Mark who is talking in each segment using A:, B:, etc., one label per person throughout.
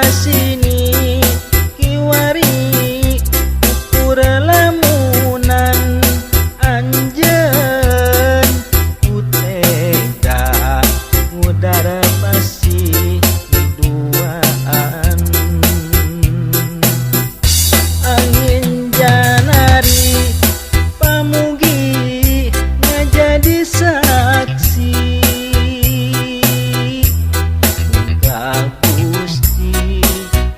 A: Pasini kiwari ukur lamunan anjeun ku tega ngudara pasti duaan. Angin janari pamugi ngajadi saksi. Gusti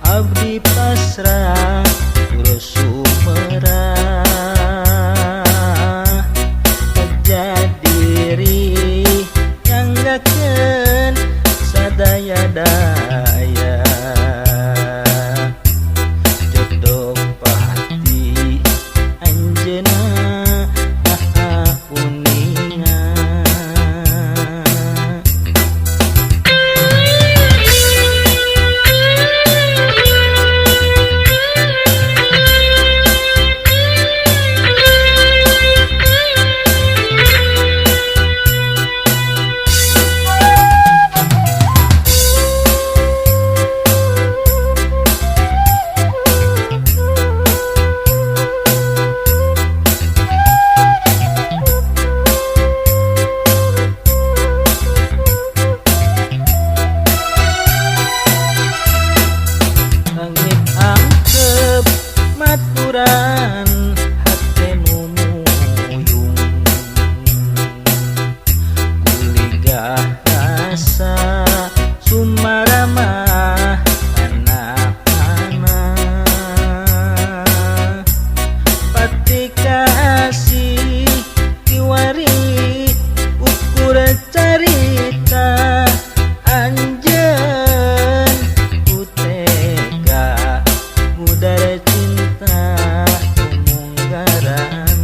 A: abdi pasrah terus sumerah diri nyanggakeun sadaya daya. Jodoh pati anjeunna maha uninga. Langit angkep maturan hate nu muyung guligah rasa sumaramah kana pati kasih kiwari ukur carita anjeun ku tega ngudara cinta munggaran.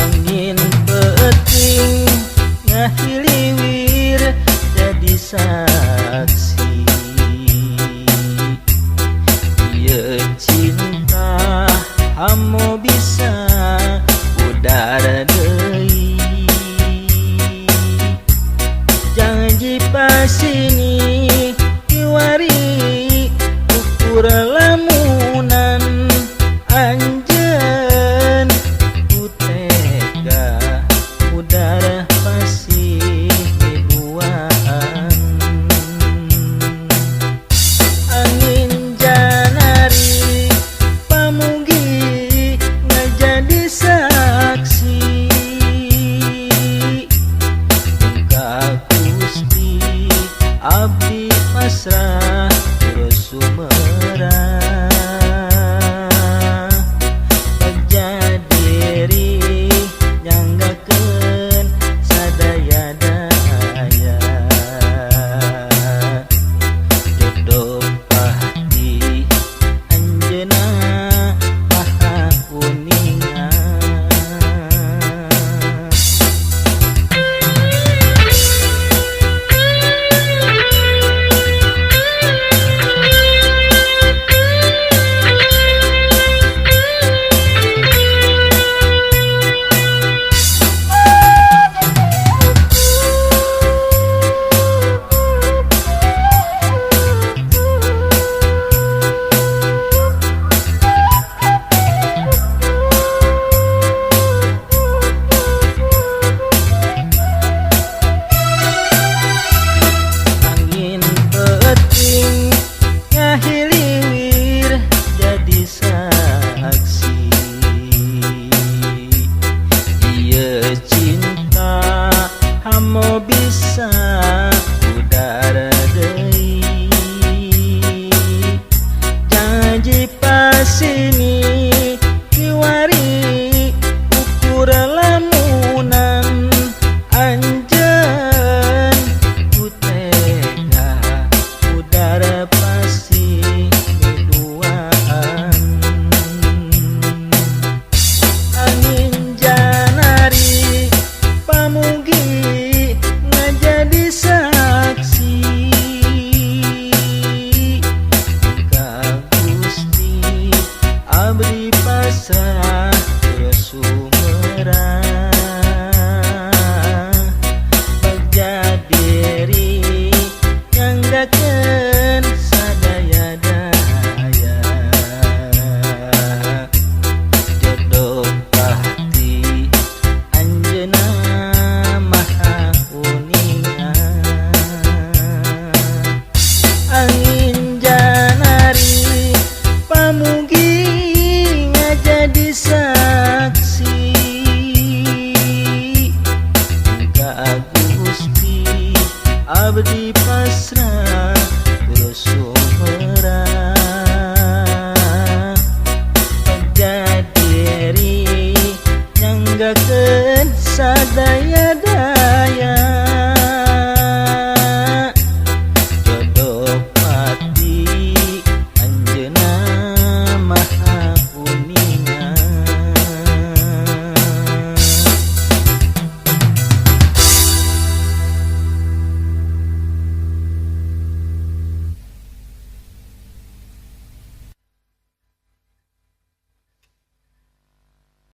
A: Angin peuting ngahiliwir jadi saksi. Ieu cinta hamo bisa udara deui. Janji pasini kiwari ukur lamunan anjeun ku tega udara pasti duaan. Angin janari pamugi ngajadi saksi. Muka Gusti abdi pasrah terus sumerah diri nyanggakeun sadaya daya. Jodoh pati anjeunna maha uninga. Angin peuting ngahiliwir jadi saksi. Ieu cinta hamo bisa udara deui. Janji pasini kiwari ukur lamunan anjeun ku tega udara pasti duaan. Angin janari pamugi. Abdi.